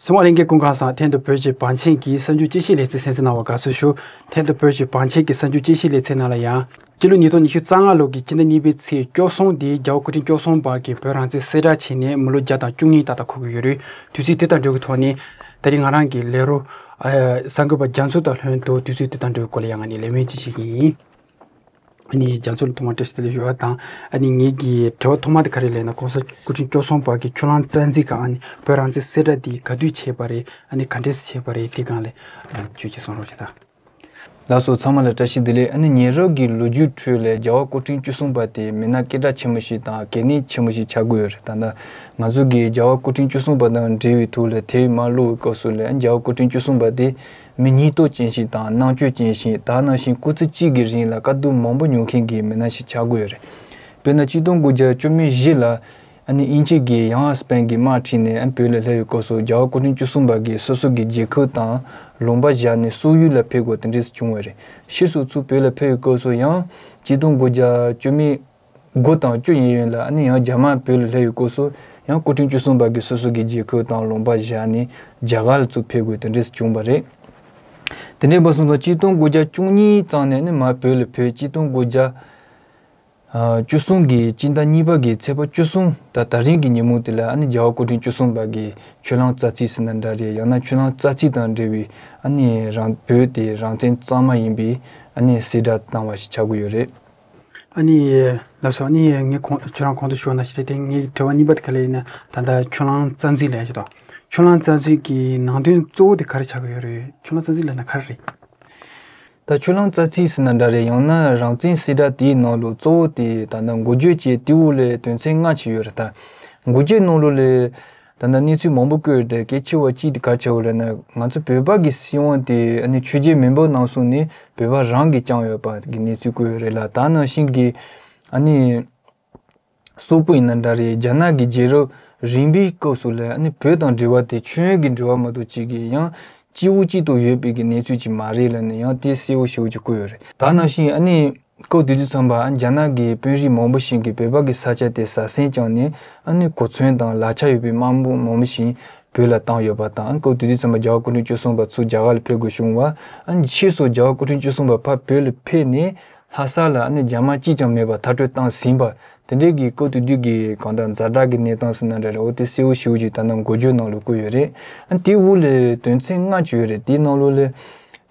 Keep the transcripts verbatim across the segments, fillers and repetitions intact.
གསན་མཁན་ལྷན་རྒྱས་སྐུ་ཁམས་བཟང་། ཐེངས་འདིར་བོད་ཀྱི་བང་ཆེན་གྱི་གསར་འགྱུར་དཔྱད་ཞིབ་ལེ་ཚན་གསན་གཟིགས་གནང་བར་དགའ་བསུ་ཞུ། ཐེངས་འདིར་བོད་ཀྱི་བང་ཆེན་གྱི་གསར་འགྱུར་དཔྱད་ཞིབ་ལེ་ཚན་ནང་ལ་ཡང་། སྤྱི་ལོ་ཉིས་སྟོང་ཉི་ཤུ་རྩ་ལྔ་ལོ་གི་སྤྱི་ཟླ་གཉིས་པའི་ཚེས་བཅུ་གསུམ་དེ་རྒྱལ་བ་སྐུ་ཕྲེང་བཅུ་གསུམ་པ་གིས་བོད་རང་བཙན་གསལ་བསྒྲགས་བྱས་ནས་མི་ལོ་བརྒྱ་དང་བཅུ་གཉིས་ཏག་ཏག་འཁོར་གྱི་ཡོད་རེད། དུས་ཚིགས་དེ་དང་འབྲེལ་བའི་ཐོག་ནས་ད་རེས་ང་རང་གི་ལས་རོགས་ཨ་གསར་འགོད་པ་རྒྱ་མཚོ་དང་ལྷན་དུ་དུས་ཚིགས་དེ་དང་འབྲེལ་བའི་སྐོར་ལ་ཡང་ང་ནས་ལན་མེད་ཅིག་བྱེད་ཀྱི་ཡིན། ཨ་ནི་རྒྱ་མཚོ་ལ་ཐོག་མར་བཀྲ་ཤིས་བདེ་ལེགས་ཞུ་བ་དང་། ཨ་ནི་ངེད་ཀྱི་དྲི་བ་ཐོག་མ་དེ་ག་རེ་ལབ་ན། གོང་ས་སྐུ་ཕྲེང་བཅུ་གསུམ་པ་གིས་ཆུ་གླང་རྩ་འཛིན་སྒང་ཨ་ནི་བོད་རང་བཙན་གསལ་བསྒྲགས་དེ་ག་དུས་བྱས་པ་རེད། ཨ་ནི་ག་འདྲས་སེ་བྱས་པ་རེད། དེ་སྒང་ལ་ཨ་ནི་ཁྱོད་ཀྱིས་གསུང་རོགས་བྱེད་དང་། ལགས་སོ། ཚང་མ་ལ་བཀྲ་ཤིས་བདེ་ལེགས། ཨ་ནི་ཉེ་རབས་ཀྱི་ལོ་རྒྱུས་ཁྲོད་ལ་རྒྱལ་བ་སྐུ་ཕྲེང་བཅུ་གསུམ་པ་དེ་མི་སྣ་སྐད་གྲགས་ཆེན་མོ་ཞིག་དང་གལ་གནད་ཆེན་མོ་ཞིག་ཆགས་ཀྱི་ཡོད་རེད། ད་ལྟ་ང་ཚོ་གིས་རྒྱལ་བ་སྐུ་ཕྲེང་བཅུ་གསུམ་པ་དང་འབྲེལ་བའི་ཐོག་ལ་དེབ་མར་ཀློག་པའི་སྐབས་སུ་ལ་རྒྱལ་བ་སྐུ་ཕྲེང་བཅུ་གསུམ་པ་དེ་མི་སྙིང་སྟོབས་ཅན་ཞིག་དང་རྣམ་དཔྱོད་ཅན་ཞིག་ད་ནང་བཞིན་སྐུ་ཚེ་གཅིག་གི་རིང་ལ་དཀའ་སྡུག་མང་པོ་མྱོང་མཁན་གྱི་མི་སྣ་ཞིག་ཆགས་ཀྱི་ཡོད་རེད། དཔེར་ན་གཅིག་སྟོང་དགུ་བརྒྱ་བཅུ་མེད་བཞི་ལ་ཨ་ནི་དབྱིན་ཇི་གི་ཡང་ཨ་སི་པན་གྱི་དམག་ཁྲིད་ནས་ཨ་ནི་བོད་ལ་སླེབས་པའི་སྐབས་སུ་རྒྱལ་བ་སྐུ་ཕྲེང་བཅུ་གསུམ་པ་གིས་སོ་སོ་གི་རྒྱལ་ཁབ་དང་ལུང་པ་བཞག་ནས་སོག་ཡུལ་ལ་ཕེབས་དགོས་དེ་འདྲས་བྱུང་བ་རེད། ཕྱིས་སུ་ཚུར་བོད་ལ་ཕེབས་པའི་སྐབས་སུ་ཡང་གཅིག་སྟོང་དགུ་བརྒྱ་བཅུ་མེད་དགུ་དང་བཅུ་ཡན་ཡོད་ལ་ཨ་ནི་ཡང་རྒྱ་དམག་བོད་ལ་སླེབས་པའི་སྐབས་སུ་ཡང་སྐུ་ཕྲེང་བཅུ་གསུམ་པ་གིས་སོ་སོ་གི་རྒྱལ་ཁབ་དང་ལུང་པ་བཞག་ནས་རྒྱ་གར་ལ་ཚུར་ཕེབས་དགོས་དེ་འདྲས་བྱུང་བ་རེད། དེ་འདྲས་པ་སོང་ཙང་གཅིག་སྟོང་དགུ་བརྒྱ་བཅུ་གཉིས་ཙམ་ནས་ཨ་ནི་མར་བོད་ལ་ཕེབས། གཅིག་སྟོང་དགུ་བརྒྱ་ཨ་བཅུ་གསུམ་གྱི་སྤྱི་ཟླ་གཉིས་པ་གི་ཚེས་པ་བཅུ་གསུམ་ད་ད་རིང་གི་ཉིན་མོ་དེ་ལ་ཨ་ནི་རྒྱལ་བ་སྐུ་ཕྲེང་བཅུ་གསུམ་པ་གིས་ཆུ་གླང་རྩ་ཚིག་ཟེར་ན་འདྲ་རེད། ཡང་ན་ཆུ་གླང་རྩ་ཚིག་དང་འབྲེལ་བའི་ཨ་ནི་རང་བོད་དེ་རང་བཙན་གཙང་མ་ཡིན་པའི་ཨ་ནི་གསལ་བསྒྲགས་བཏང་བ་ཞིག་ཆགས་ཀྱི་ཡོད་རེད། ཨ་ནི་ལགས་སོ། ཨ་ནི་ངས་གོང་ཁྱོད་རང་གོང་དུ་ཞུས་པ་ནང་བཞིན་རེད་དེ། ངའི་དྲི་བ་གཉིས་པ་དེ་ག་རེ་ཡིན་ན། ད་ལྟ་ཆུ་གླང་རྩ་འཛིན་ལབ་ཡ་ཞིག་དང་། ཆུ་གླང་རྩ་འཛིན་གྱི་ནང་དོན་གཙོ་བོ་དེ་ག་རེ་ཆགས་ཀྱི་ཡོད་རེད། ཆུ་གླང་རྩ་འཛིན་ལབ་ན་ག་རེ་རེད། ད་ཆུ་གླང་རྩ་ཚིག་ཟེར་ན་འདྲ་རེད། ཡང་ན་རང་བཙན་གསལ་བསྒྲགས་དེའི་ནང་ལོགས་གཙོ་བོ་དེ་ད་ལྟ་འགོ་བརྗོད་བྱས་དེའུ་ལས་དོན་ཚན་ལྔ་ཅིག་ཡོད་རེད། ད་འགོ་བརྗོད་ནང་ལོགས་ལས་ད་ལྟ་གནས་ཚུལ་མང་པོ་བཀོད་ཡོད་རེད། གལ་ཆེ་བ་གཅིག་དེ་ག་རེ་ཆགས་ཡོད་རེད་ན། ང་ཚོ་བོད་པ་གི་སྲིད་དབང་དེ་ཨ་ནི་ཆོས་རྒྱལ་མེས་པོ་ནང་སོང་ནས་བོད་པ་རང་གིས་བསྐྱངས་ཡོད་པ་གི་གནས་ཚུལ་བཀོད་ཡོད་རེད་ལ། ད་ནང་བཞིན་གྱི་ཨ་ནི་སོག་པོ་ཡིན་ན་འདྲ་རེད། རྒྱ་ནག་གི་རྒྱལ་རབས་རིམ་པའི་སྐབས་སུ་ལ་ཨ་ནི་བོད་དང་འབྲེལ་བ་དེ་ཆོས་ཡོན་གྱི་འབྲེལ་བ་མ་གཏོགས་གཅིག་གི་ཡང་གཅིག་པུ་གཅིག་ཏུ་ཡོད་པའི་གི་གནས་ཚུལ་ཅིག་མ་རེད་ལབ་ནས་ཡང་དེ་གསལ་པོ་ཞེ་པོ་ཅིག་བཀོད་ཡོད་རེད། ད་ནང་བཞིན་ཨ་ནི་སྐབས་དེ་དུས་ཙམ་པ་ཨ་རྒྱ་ནག་གི་དཔོན་རིགས་མང་པོ་ཞིག་གིས་བོད་པ་གི་ས་ཆ་དེ་ཟ་ཟིང་བསྐྱངས་ནས་ཨ་ནི་གོ་མཚོན་དང་ལག་ཆ་ཡོད་པའི་དམག་དཔུང་མང་པོ་ཞིག་བོད་ལ་བཏང་ཡོད་པ་དང་། སྐབས་དེ་དུས་ཙམ་པ་རྒྱལ་བ་སྐུ་ཕྲེང་བཅུ་གསུམ་པ་ཚུར་རྒྱ་གར་ལ་ཕེབས་དགོས་བྱུང་བ། ཨ་ནི་ཕྱིས་སུ་རྒྱལ་བ་སྐུ་ཕྲེང་བཅུ་གསུམ་པ་ཕར་བོད་ལ་ཕེབས་ནས་ལྷ་ས་ལ་ཨ་ནི་རྒྱ་དམག་གཅིག་ཀྱང་མེད་པར་མཐར་སྐྲོད་བཏང་ཟིན་པ། དེ་འདྲའི་གི་སྐབས་དེ་དུས་ཀྱི་གང་ལྟར་ཛ་དྲག་གི་གནས་སྟངས་ཟེར་ན་འདྲ་རེད། འོ་དེ་གསལ་པོ་ཞེ་པོ་ཅིག་ད་ལྟ་འགོ་བརྗོད་ནང་ལ་བཀོད་ཡོད་རེད། ཨ་ནི་དེའི་འོག་ལ་དོན་ཚན་ལྔ་ཅིག་ཡོད་རེད། དེའི་ནང་ལོགས་ལ་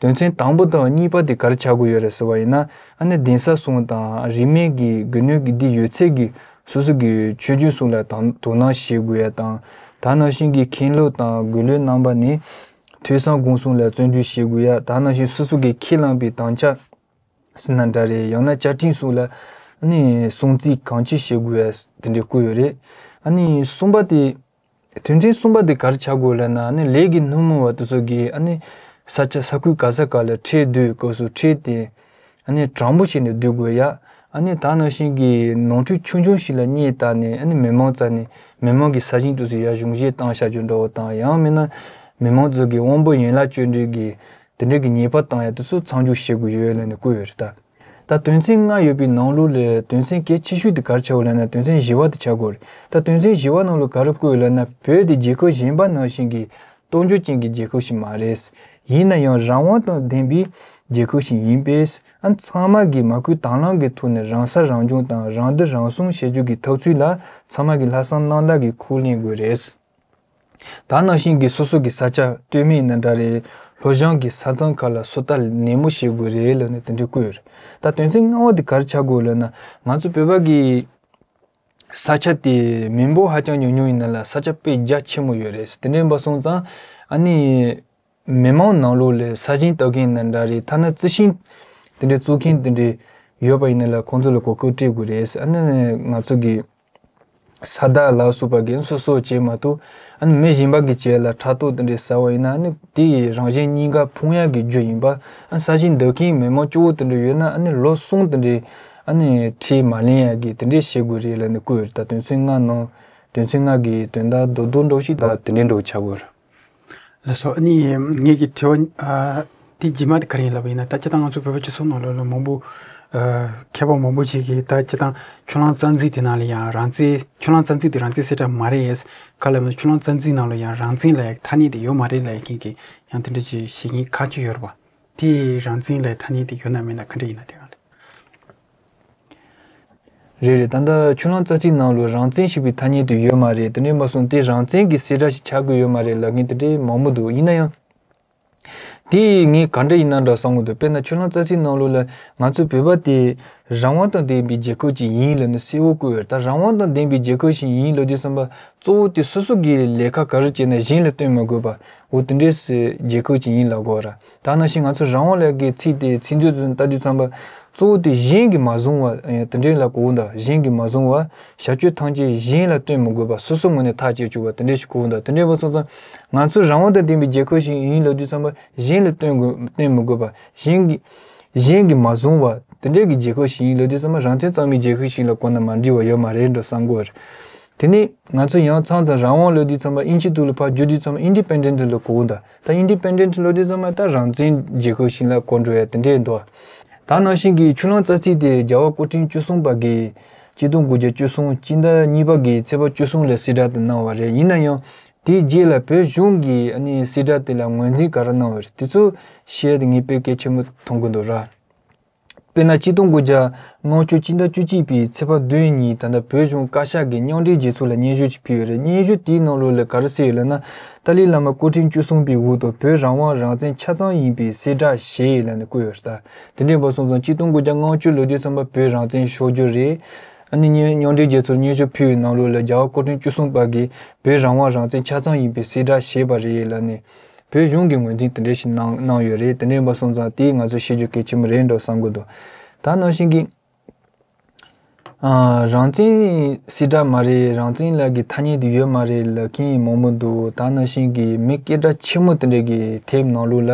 དོན་ཚན་དང་པོ་དང་གཉིས་པ་དེ་ག་རེ་ཆགས་ཀྱི་ཡོད་རེད་ཟེར་བ་ཡིན་ན། ཨ་ནི་གདན་ས་སོང་དང་རིས་མེད་ཀྱི་དགེ་འདུན་གྱི་སྡེ་ཡོད་ཚད་ཀྱི་སོ་སོ་གི་ཆོས་བརྒྱུད་སོགས་ལ་དང་དོ་སྣང་བྱེད་དགོས་ཡ་དང་། ད་ནང་བཞིན་གྱི་མཁན་སློབ་དང་དགེ་ལུགས་རྣམ་པ་ནས་ཐོས་བསམ་སྒོམ་གསུམ་ལ་བརྩོན་འགྲུས་བྱེད་དགོས་ཡ། ད་ནང་བཞིན་སོ་སོ་གི་ཁས་བླངས་པའི་དམ་བཅའ་ཟེར་ན་འདྲ་རེད། ཡང་ན་བཅའ་ཁྲིམས་སོགས་ལ་ནི་སྲུང་བརྩི་གང་ཅི་བྱེད་དགོས་ཡ་དེ་འདྲ་བཀོད་ཡོད་རེད། ཨ་ནི་གསུམ་པ་དེ། དོན་ཚན་གསུམ་པ་དེ་ག་རེ་ཆགས་དགོས་ལབ་ན། ཨ་ནི་ལས་ཀྱི་སྣུམ་འཁོར་བ་དེ་ཚོ་གིས་ཨ་ནི་ས་ཆ་ས་ཁུལ་ག་ས་ག་ལ་ཁྲལ་བསྡུ་བའི་སྐབས་སུ་ཁྲལ་དེ་ཨ་ནི་དྲང་པོ་བྱས་ནས་བསྡུ་དགོས་ཡ། ཨ་ནི་ད་ནང་བཞིན་གྱི་ནོར་འཁྲུལ་ཆུང་ཆུང་ཞིག་ལ་སྙད་བཏགས་ནས་ཨ་ནི་མི་མང་རྩ་ནས་མི་མང་གི་ས་ཞིང་དེ་ཚོ་ཡར་གཞུང་བཞེས་བཏང་བཞག་རྒྱུ་འདྲ་བོ་དང་། ཡང་མིན་ན་མི་མང་ཚོ་གི་དབང་པོ་ཡན་ལག་གཅོད་འབྲེག་གི་དེ་འདྲ་གི་ཉེས་པ་བཏང་ཡ་དེ་ཚོ་མཚམས་འཇོག་བྱེད་དགོས་ཡོད་ལབ་ནས་བཀོད་ཡོད་རེད་ད། ད་དོན་ཚན་ལྔ་ཡོད་པའི་ནང་ལོགས་ལས་དོན་ཚན་གལ་ཆེ་ཤོས་དེ་ག་རེ་ཆགས་ཡོད་ལབ་ན། དོན་ཚན་བཞི་པ་དེ་ཆགས་ཀྱི་ཡོད་རེད། ད་དོན་ཚན་བཞི་པ་ནང་ལོགས་ག་རེ་བཀོད་ཡོད་ལབ་ན། བོད་དེ་རྒྱལ་ཁབ་གཞན་པ་ནང་བཞིན་གྱི་སྟོབས་འབྱོར་ཅན་གྱི་རྒྱལ་ཁབ་ཞིག་མ་རེད། ཡིན་ན་ཡང་རང་དབང་དང་ལྡན་པའི་རྒྱལ་ཁབ་ཞིག་ཡིན་པས། ཨ་ཚང་མ་གིས་མ་བསྐུལ་དང་བླངས་ཀྱི་ཐོག་ནས་རང་ས་རང་སྐྱོང་དང་རང་བདེ་རང་སྲུང་བྱེད་རྒྱུ་གི་འཐབ་རྩོད་ལ་ཚང་མ་གིས་ལྷག་བསམ་རྣམ་དག་གིས་ཁས་ལེན་དགོས་རེད། ད་ནང་བཞིན་གྱི་སོ་སོ་གི་ས་ཆ་སྟོད་སྨད་ཡིན་ན་འདྲ་རེད། ལྷོ་བྱང་གི་ས་མཚམས་ཁག་ལ་སོ་ལྟ་ནན་མོ་བྱེད་དགོས་རེད་ལབ་ནས་དེ་འདྲ་བཀོད་ཡོད་རེད། ད་དོན་ཚན་ལྔ་པ་དེ་ག་རེ་ཆགས་དགོས་ལབ་ན། ང་ཚོ་བོད་པ་གི་ས་ཆ་དེ་མི་འབོར་ཧ་ཅང་ཉུང་ཉུང་ཡིན་ན་ལ་ས་ཆ་དཔེ་རྒྱ་ཆེན་མོ་ཡོད་རེད། དེ་འདྲ་ཡིན་པ་སོང་ཙང་ཨ་ནི་མི་མང་ནང་ལོགས་ལ་ས་ཞིང་བཏབ་མཁན་ཡིན་ན་འདྲ་རེད། ཐ་ན་རྩི་ཤིང་དེ་འདྲ་བཙུགས་མཁན་དེ་འདྲ་ཡོད་པ་ཡིན་ན་ལ་ཁོང་ཚོ་ལ་གོ་སྐབས་སྤྲད་དགོས་རེད། ཨ་ནི་ང་ཚོ་གི་ས་བདག་ལ་སོགས་པ་གིས་སོ་སོ་བྱས་མ་གཏོགས་ཨ་ནི་མི་གཞན་པ་གིས་བྱས་ལ་ཕྲག་དོག་དེ་འདྲས་ཟ་བ་ཡིན་ན། ཨ་ནི་དེ་ཡི་རང་གཞན་གཉིས་ཀ་ཕུང་ཡག་གི་རྒྱུ་ཡིན་པ། ཨ་ས་ཞིང་བཏབ་མཁན་མི་མང་སྐྱོ་བོ་དེ་འདྲ་ཡོད་ན་ཨ་ནི་ལོ་གསུམ་དེ་འདྲས་ཨ་ནི་ཁྲལ་མ་ལེན་ཡག་གི་དེ་འདྲས་བྱེད་དགོས་རེད་ལབ་ནས་བཀོད་ཡོད་རེད། ད་དོན་ཚན་ལྔ་ནང་དོན་ཚན་ལྔ་གི་དོན་དག་རྡོག་རྡོག་འདྲ་བོ་ཞིག་ད་དེ་འདྲས་འདྲ་བོ་ཆགས་ཀྱི་ཡོད་རེད། ལགས་སོ། ཨ་ནི་ངེད་ཀྱི་དྲི་བ་ཨ་དེ་རྗེས་མ་དེ་ག་རེ་ཡིན་ལབ་པ་ཡིན་ན། ད་སྤྱིར་བཏང་ང་ཚོ་བོད་པ་སྤྱི་ཚོགས་ནང་ལོགས་ལ་མང་པོ་ ཨ། མཁས་པ་མང་པོ་ཞིག་གིས་ད་སྤྱིར་བཏང་ཆུ་གླང་རྩ་འཛིན་དེ་ནང་ལ་ཡང་རང་བཙན། ཆུ་གླང་རྩ་འཛིན་དེ་རང་བཙན་གསལ་བསྒྲགས་མ་རེད། ག་ལ་མིན་ཆུ་གླང་རྩ་འཛིན་ནང་ལ་ཡང་རང་བཙན་ལབ་ཡག་ཐ་སྙད་དེ་ཡོད་མ་རེད་ལབ་མཁན་གྱི་ཡང་དེ་འདྲ་ཅིག་བཤད་མཁན་ཁ་ཤས་ཡོད་རེད་པ། དེ་རང་བཙན་ལབ་ཐ་སྙད་དེ་ཡོད་ན་མེད་ན་ག་འདྲ་ཡིན་ན་དེ་ག་ལ། རེད་རེད། ད་ལྟ་ཆུ་གླང་རྩ་འཛིན་ནང་ལ་རང་བཙན་ཞེས་པའི་ཐ་སྙད་དེ་ཡོད་མ་རེད། དེ་འདྲས་མ་སོང་དེ་རང་བཙན་གྱི་གསལ་བསྒྲགས་ཤིག་ཆགས་ཀྱི་ཡོད་མ་རེད་ལབ་མཁན་དེ་འདྲས་མང་པོ་འདུག་ཡིན་ན་ཡང་། དེ་ངས་ག་འདྲ་ཡིན་ན་འདྲ་བསམ་གྱི་འདུག་དཔེར་ན་ཆུ་གླང་རྩ་འཛིན་ནང་ལོགས་ལ་ང་ཚོ་བོད་པ་དེ་རང་དབང་དང་ལྡན་པའི་རྒྱལ་ཁབ་ཅིག་ཡིན་ལབ་ནས་གསལ་བོ་བཀོད་ཡོད། ད་རང་དབང་དང་ལྡན་པའི་རྒྱལ་ཁབ་ཞིག་ཡིན་ལབ་དུས་ཙམ་པ་གཙོ་བོ་དེ་སོ་སོ་གི་ལས་ཀ་ག་རེ་བྱས་ན་གཞན་ལ་སྟོན་མི་དགོས་པ། འོ་དེ་འདྲའི་སའི་རྒྱལ་ཁབ་ཅིག་ཡིན་ལབ་དགོས་ར། ད་ནང་བཞིན་ང་ཚོ་རང་དབང་ལབ་ཀྱི་ཚིག་དེ་ཚིག་མཛོད་དུ་ལྟ་དུས་ཙམ་པ་གཙོ་བོ་དེ་གཞན་གྱིས་མ་བཟུང་བ་དེ་འདྲའི་ལ་གོ་འདུག་གཞན་གྱིས་མ་བཟུང་བ་བྱ་སྤྱོད་ཐམས་ཅད་གཞན་ལ་སྟོན་མི་དགོས་པ། སོ་སོ་ངོས་ནས་ཐག་བཅད་བཅུག་པ་དེ་འདྲའི་ཞིག་གོ་འདུག་དེ་འདྲའི་བ་སོང་ཙང་ང་ཚོ་རང་དབང་དང་ལྡན་པའི་རྒྱལ་ཁབ་ཞིག་ཡིན་ལབ་དུས་ཙམ་པ་གཞན་ལ་སྟོན་དགོས་སྟོན་མི་དགོས་པ། གཞན་གྱི་གཞན་གྱིས་མ་བཟུང་བ་དེ་འདྲའི་གི་རྒྱལ་ཁབ་ཞིག་ཡིན་ལབ་དུས་ཙམ་པ་རང་བཙན་གཙང་མའི་རྒྱལ་ཁབ་ཞིག་ལ་གོ་ན་མ་འགྲིག་པ་ཡོད་མ་རེད་འགྲོ་བསམ་གོ་རེད། དེ་ནས་ང་ཚོ་ཡང་མཚམས་མཚམས་རང་དབང་ལབ་དུས་ཙམ་པ་དབྱིན་ཇི་ཐོག་ལ་ཕར་བསྒྱུར་དུས་ཙམ་པ་independent ལ་གོ་འདུག་ད་independent ལབ་དུས་ཙམ་པ་ད་རང་བཙན་རྒྱལ་ཁབ་ཞིག་ལ་གོ་འགྲོ་ཡ་དེ་འདྲས་འདུག་ད་ནང་བཞིན་གྱི་ཆུ་གླང་རྩ་ཚིག་དེ་རྒྱལ་བ་སྐུ་ཕྲེང་བཅུ་གསུམ་པ་གིས་ཆིག་སྟོང་དགུ་བརྒྱ་བཅུ་གསུམ་སྤྱི་ཟླ་གཉིས་པ་གི་ཚེས་པ་བཅུ་གསུམ་ལ་གསལ་བསྒྲགས་དེ་གནང་བ་རེད། ཡིན་ན་ཡང་དེའི་རྗེས་ལ་བོད་གཞུང་གིས་ཨ་ནི་གསལ་བསྒྲགས་དེ་ལ་ངོས་འཛིན་ག་རེ་གནང་བ་རེད། དེ་ཚོ་བཤད་དེ་ངས་དཔེ་གལ་ཆེན་པོ་མཐོང་གི་འདུག་ར། དཔེར་ན་ཆིག་སྟོང་དགུ་བརྒྱ་ལྔ་བཅུ་སྤྱི་ཟླ་བཅུ་གཅིག་པའི་ཚེས་པ་བདུན་ཉིན་ད་ལྟ་བོད་གཞུང་བཀའ་ཤག་གིས་མཉམ་འབྲེལ་རྒྱལ་ཚོགས་ལ་སྙན་ཞུ་ཅིག་ཕུལ་ཡོད་རེད། སྙན་ཞུ་དེའི་ནང་ལོགས་ལ་ག་རེ་གསལ་ཡོད་ལབ་ན། ཏཱ་ལའི་བླ་མ་སྐུ་ཕྲེང་བཅུ་གསུམ་པའི་འོག་ཏུ་བོད་རང་དབང་རང་བཙན་ཆ་ཚང་ཡིན་པའི་གསལ་བསྒྲགས་བྱས་ལབ་ནས་བཀོད་ཡོད་རེད། ད་དེ་འདྲའི་བར་སོང་ཙང་ཆིག་སྟོང་དགུ་བརྒྱ་ལྔ་བཅུ་ལོ་རྒྱུས་ཙམ་པ་བོད་རང་བཙན་ཤོར་རྒྱུ་རེད། ཨ་ནི་མཉམ་མཉམ་འབྲེལ་རྒྱལ་ཚོགས་ལ་སྙན་ཞུ་ཕུལ་བའི་ནང་ལོགས་ལ་རྒྱལ་བ་སྐུ་ཕྲེང་བཅུ་གསུམ་པ་གིས་བོད་རང་དབང་རང་བཙན་ཆ་ཚང་ཡིན་པའི་གསལ་བསྒྲགས་བྱས་པ་རེད་ལབ་ནས། བོད་གཞུང་གིས་ངོས་འཛིན་དེ་འདྲ་ཞིག་གནང་གནང་ཡོད་རེད། དེ་འདྲའི་བར་སོང་ཙང་དེ་ང་ཚོས་ཤེས་རྒྱུ་གལ་ཆེན་པོ་རེད་འགྲོ་བསམ་གྱི་འདུག་ད་ནང་བཞིན་གྱི། ཨ། རང་བཙན་གསལ་བསྒྲགས་མ་རེད། རང་བཙན་ལབ་ཀྱི་ཐ་སྙད་དེ་ཡོད་མ་རེད་ལབ་མཁན་མང་པོ་འདུག་ད་ནང་བཞིན་གྱི་མི་སྐད་གྲགས་ཆེན་མོ་དེ་འདྲ་གི་དེབ་ནང་ལོགས་ལ་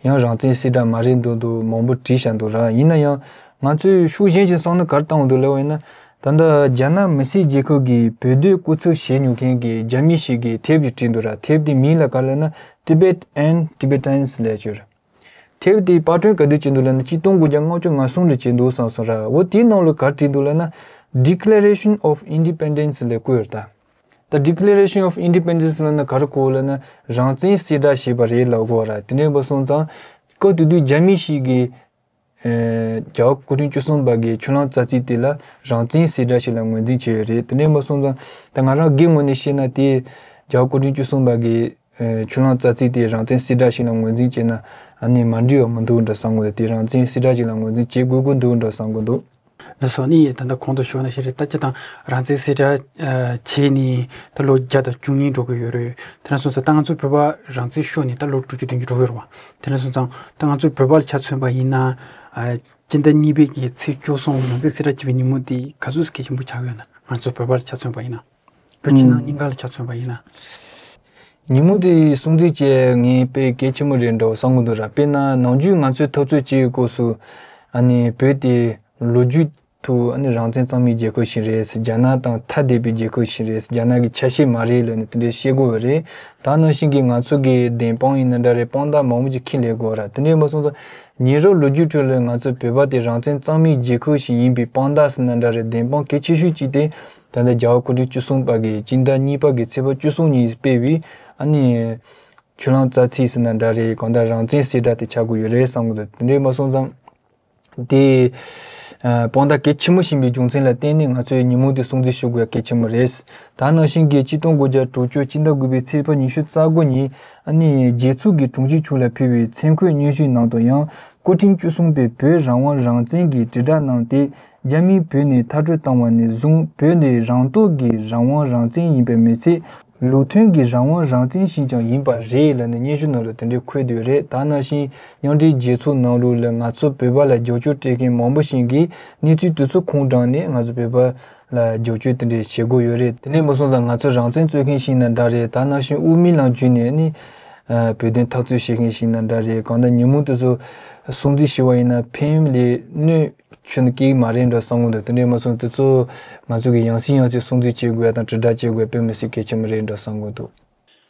ཡང་རང་བཙན་གསལ་བསྒྲགས་མ་རེད་འདུག་འདུག་མང་པོ་བྲིས་བཞག་འདུག་ར། ཡིན་ན་ཡང་ང་ཚོས་ཤུགས་གཞན་ཞིག་བསམ་ན་ག་རེ་བཏང་འདུག་ལབ་པ་ཡིན་ན། ད་ལྟ་རྒྱ་ནག་མི་སེར་རྒྱལ་ཁབ་ཀྱི་བོད་དོན་སྐུ་ཚབ་བྱེད་མྱོང་མཁན་གྱི་རྒྱ་མི་ཞིག་གིས་དེབ་ཅིག་བྲིས་འདུག་ར། དེབ་དེའི་མིང་ལ་ག་རེ་ལབ་ན་Tibet and Tibetans ལབ་ཀྱི་ཡོད་རེད། དེབ་དེའི་པར་སྐྲུན་ག་དུས་བྱས་འདུག་ལབ་ན་ཆིག་སྟོང་དགུ་བརྒྱ་ལྔ་བཅུ་ང་གསུམ་ལ་བྱས་འདུག་བསམ་སོང་ར། འོ་དེའི་ནང་ལ་ག་རེ་བྲིས་འདུག་ལབ་ན་Declaration of Independence ལབ་བཀོད་ཡོད་རེད་ད། ད་Declaration of Independence ལབ་ན་ག་རེ་གོ་ལབ་ན་རང་བཙན་གསལ་བསྒྲགས་བྱས་པ་རེད་ལབ་གོ་ར། དེ་འདྲའི་བར་སོང་ཙང་སྐབས་དེ་དུས་རྒྱ་མི་ཞིག་གིས། ཨེ། རྒྱལ་བ་སྐུ་ཕྲེང་བཅུ་གསུམ་པ་གིས་ཆུ་གླང་རྩ་ཚིག་དེ་ལ་རང་བཙན་གསལ་བསྒྲགས་ཤིག་ལ་ངོས་འཛིན་བྱས་ཡོད་རེད། དེ་འདྲའི་བར་སོང་ཙང་ད་ང་རང་སྒེར་ངོས་ནས་བཤད་ན་དེ་རྒྱལ་བ་སྐུ་ཕྲེང་བཅུ་གསུམ་པ་གིས་ཨེ། ཆུ་གླང་རྩ་ཚིག་དེ་རང་བཙན་གསལ་བསྒྲགས་ཤིག་ལ་ངོས་འཛིན་བྱས་ན་ཨ་ནི་མ་འགྲིག་པ་མི་འདུག་འདྲ་བསམ་གི་འདུག་དེ་རང་བཙན་གསལ་བསྒྲགས་ཤིག་ལ་ངོས་འཛིན་བྱེད་དགོས་ཀྱི་འདུག་འདྲ་བསམ་གི་འདུག་འདི་སོགས་ནི་ད་ལྟ་གོང་དུ་ཞུས་ནང་བཞིན་རེད། ད་སྤྱིར་བཏང་རང་བཙན་གསལ་བསྒྲགས་ཨ། བྱས་ནས་ད་ལོ་བརྒྱ་དང་བཅུ་གཉིས་འགྲོ་གི་ཡོད་རེད། དེ་ན་སོང་ཙང་ད་ང་ཚོ་བོད་པ་རང་བཙན་ཤོར་ནས་ད་ལོ་དྲུག་ཅུ་བདུན་ཅུ་འགྲོ་གི་ཡོད་རེད་བ། དེ་ན་སོང་ཙང་ད་ང་ཚོ་བོད་པ་ལ་ཆ་མཚོན་པ་ཡིན་ན་ཨ། སྤྱི་ཟླ་གཉིས་པའི་གི་ཚེས་བཅུ་གསུམ་རང་བཙན་གསལ་བསྒྲགས་བྱས་པའི་ཉིན་མོ་དེ་ག་ཚོད་གལ་ཆེན་པོ་ཆགས་ཡོད་ན། ང་ཚོ་བོད་པ་ལ་ཆ་མཚོན་པ་ཡིན་ན། བོད་ཕྱི་ནང་ཨུམ། གཉིས་ཀ་ལ་ཆ་མཚོན་པ་ཡིན་ན། ཉིན་མོ་དེ་སྲུང་བརྩི་བྱས་ངས་དཔེ་གལ་ཆེན་པོ་རེད་འདྲ་བོ་བསམ་གི་འདུག་ར། དཔེར་ན་ནམ་རྒྱུན་ང་ཚོས་འཐབ་རྩོད་བྱེད་ཡོད་སྐབས་སུ་ཨ་ནི་བོད་དེ་ལོ་རྒྱུས་ཐོག་ཨ་ནི་རང་བཙན་གཙང་མའི་རྒྱལ་ཁབ་ཞིག་རེད། རྒྱ་ནག་དང་ཐ་དད་པའི་རྒྱལ་ཁབ་ཞིག་རེད། རྒྱ་ནག་གི་ཆ་ཤས་མ་རེད་ལབ་ནས་དེ་འདྲའི་བཤད་དགོས་པ་རེད། ད་ནང་བཞིན་གྱི་ང་ཚོ་གི་བདེན་དཔང་ཡིན་ན་འདྲ་རེད། དཔང་རྟགས་མང་པོ་ཅིག་ཁྱེར་སླེབས་དགོས་ར། དེ་འདྲའི་མ་སོང་ཙང་ཉེ་རབས་ལོ་རྒྱུས་ཁྲོད་ལ་ང་ཚོ་བོད་པ་དེ་རང་བཙན་གཙང་མའི་རྒྱལ་ཁབ་ཞིག་ཡིན་པའི་དཔང་རྟགས་ཟེར་ན་འདྲ་རེད། བདེན་དཔང་གལ་ཆེ་ཤོས་གཅིག་དེ་ད་ལྟ་རྒྱལ་བ་སྐུ་ཕྲེང་བཅུ་གསུམ་པ་གིས་སྤྱི་ཟླ་གཉིས་པ་གི་ཚེས་པ་བཅུ་གསུམ་ཉིན་སྤེལ་བའི་ཨ་ནི་ཆུ་གླང་རྩ་ཚིག་ཟེར་ན་འདྲ་རེད། གང་ལྟར་རང་བཙན་གསལ་བསྒྲགས་དེ་ཆགས་ཀྱི་ཡོད་རེད་བསམ་གྱི་འདུག་དེ་འདྲའི་མ་སོང་ཙང་། དེ་ཨ། དཔང་རྟགས་གལ་ཆེན་པོ་ཡིན་པའི་རྒྱུ་མཚན་ལ་བརྟེན་ནས་ང་ཚོས་ཉིན་མོ་དེ་སྲུང་བརྩི་ཞུ་དགོས་གལ་ཆེན་པོ་རེད། ད་ནང་བཞིན་གྱི་ཆིག་སྟོང་དགུ་བརྒྱ་དྲུག་ཅུ་སྤྱི་ཟླ་དགུ་པའི་ཚེས་པ་ཉི་ཤུ་རྩ་དགུ་ཉིན་ཨ་ནི་རྒྱལ་ཚོགས་ཀྱི་དྲུང་ཆེ་མཆོག་ལ་ཕུལ་བའི་མཚན་འཁོད་སྙན་ཞུའི་ནང་དུ་ཡང་སྐུ་ཕྲེང་བཅུ་གསུམ་པས་བོད་རང་དབང་རང་བཙན་གྱི་དྲིལ་བསྒྲགས་གནང་སྟེ། རྒྱ་མིས་བོད་ནས་མཐར་སྐྲོད་བཏང་བ་ནས་བཟུང་བོད་ནས་རང་རྟོགས་ཀྱིས་རང་དབང་རང་བཙན་ཡིན་པ་མི་ཚད། ལུགས་མཐུན་གྱི་རང་དབང་རང་བཙན་ཞིག་ཀྱང་ཡིན་པ་རེད་ལབ་ནས་སྙན་ཞུ་ནང་ལ་དེ་འདྲའི་འཁོད་ཡོད་རེད། ད་ནང་བཞིན་མཉམ་འབྲེལ་རྒྱལ་ཚོགས་ནང་ལོགས་ལ་ང་ཚོ་བོད་པ་ལ་རྒྱབ་སྐྱོར་སྤྲད་མཁན་མང་པོ་ཞིག་གིས་གནས་ཚུལ་དེ་ཚོ་ཁུངས་དྲངས་ནས་ང་ཚོ་བོད་པ་ལ་རྒྱབ་སྐྱོར་དེ་འདྲའི་བྱེད་དགོས་ཡོད་རེད། དེ་འདྲའི་མ་སོང་ཙང་ང་ཚོ་རང་བཙན་རྩོད་མཁན་ཞིག་ཡིན་ན་འདྲ་རེད། ད་ནང་བཞིན་དབུ་མའི་ལམ་བརྒྱུད་ནས་ནི་བོད་དོན་འཐབ་རྩོད་བྱེད་མཁན་ཞིག་ཡིན་ན་འདྲ་རེད། གང་ལྟར་ཉིན་མོ་དེ་ཚོ་སྲུང་བརྩི་ཞུ་བ་ཡིན་ན་ཕན་ལས་གནོད་ཁྱོན་ནས་སྐྱེ་གི་མ་རེད་འདྲ་བསམ་གྱི་འདུག་དེ་འདྲས་མ་སོང་དེ་ཚོ་ང་ཚོ་གི་ཡང་སེ་ཡང་སེ་སྲུང་བརྩི་བྱེད་དགོས་ཡ་དང་དྲིལ་བསྒྲགས་བྱེད་དགོས་ཡ་དཔེ་མི་སྲིད་གལ་ཆེན་པོ་རེད་འདྲ་བསམ་གྱི་འདུག་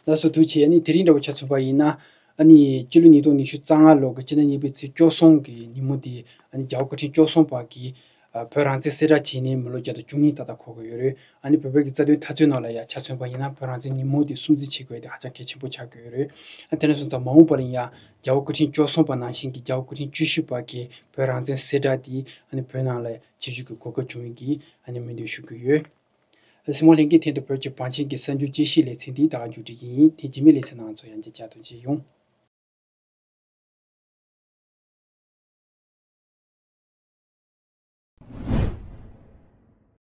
ལགས་སོ། ཐུགས་རྗེ་ཆེ། ཨ་ནི་དེ་རིང་འདྲ་བོ་ཆ་མཚོན་པ་ཡིན་ན། ཨ་ནི་སྤྱི་ལོ་ཉིས་སྟོང་ཉི་ཤུ་རྩ་ལྔ་ལོ་གི་སྤྱི་ཟླ་གཉིས་པའི་ཚེས་བཅུ་གསུམ་གི་ཉིན་མོ་དེ་ཨ་ནི་རྒྱལ་བ་སྐུ་ཕྲེང་བཅུ་གསུམ་པ་གིས་ཨ་བོད་རང་བཙན་གསལ་བསྒྲགས་བྱས་ནས་མི་ལོ་བརྒྱ་དང་བཅུ་གཉིས་ཏག་ཏག་འཁོར་གི་ཡོད་རེད། ཨ་ནི་བོད་པའི་གི་རྩ་དོན་འཐབ་རྩོད་ནང་ལ་ཡང་ཆ་མཚོན་པ་ཡིན་ན་བོད་རང་བཙན་ཉིན་མོ་དེ་སྲུང་བརྩི་བྱེད་དགོས་དེ་ཧ་ཅང་གལ་ཆེན་པོ་ཆགས་ཀྱི་ཡོད་རེད། ཨ་དེ་འདྲ་སོང་ཙང་མ་འོངས་པ་ལ་ཡང་རྒྱལ་བ་སྐུ་ཕྲེང་བཅུ་གསུམ་པ་ནང་བཞིན་གྱི་རྒྱལ་བ་སྐུ་ཕྲེང་བཅུ་བཞི་པ་གིས་བོད་རང་བཙན་གསལ་བསྒྲགས་དེ་ཨ་ནི་བོད་ནང་ལ་བྱེད་རྒྱུ་གི་གོ་སྐབས་བྱུང་བའི་གི་ཨ་ནི་སྨོན་འདུན་ཞུ་གི་ཡོད། གཟིགས་མོ་ལྷན་རྒྱས་ཐད་དུ་བོད་ཀྱི་བང་ཆེན་གྱི་གསར་འགྱུར་དཔྱད་ཞིབ་ལེ་ཚན་འདི་ད་ག་མཇུག་སྒྲིལ་གྱི་ཡིན། དེ་རྗེས་མའི་ལེ་ཚན་ནང་ཚོ་ཡང་བསྐྱར་མཇལ་ཐུབ་ཅིག་ཡོང་།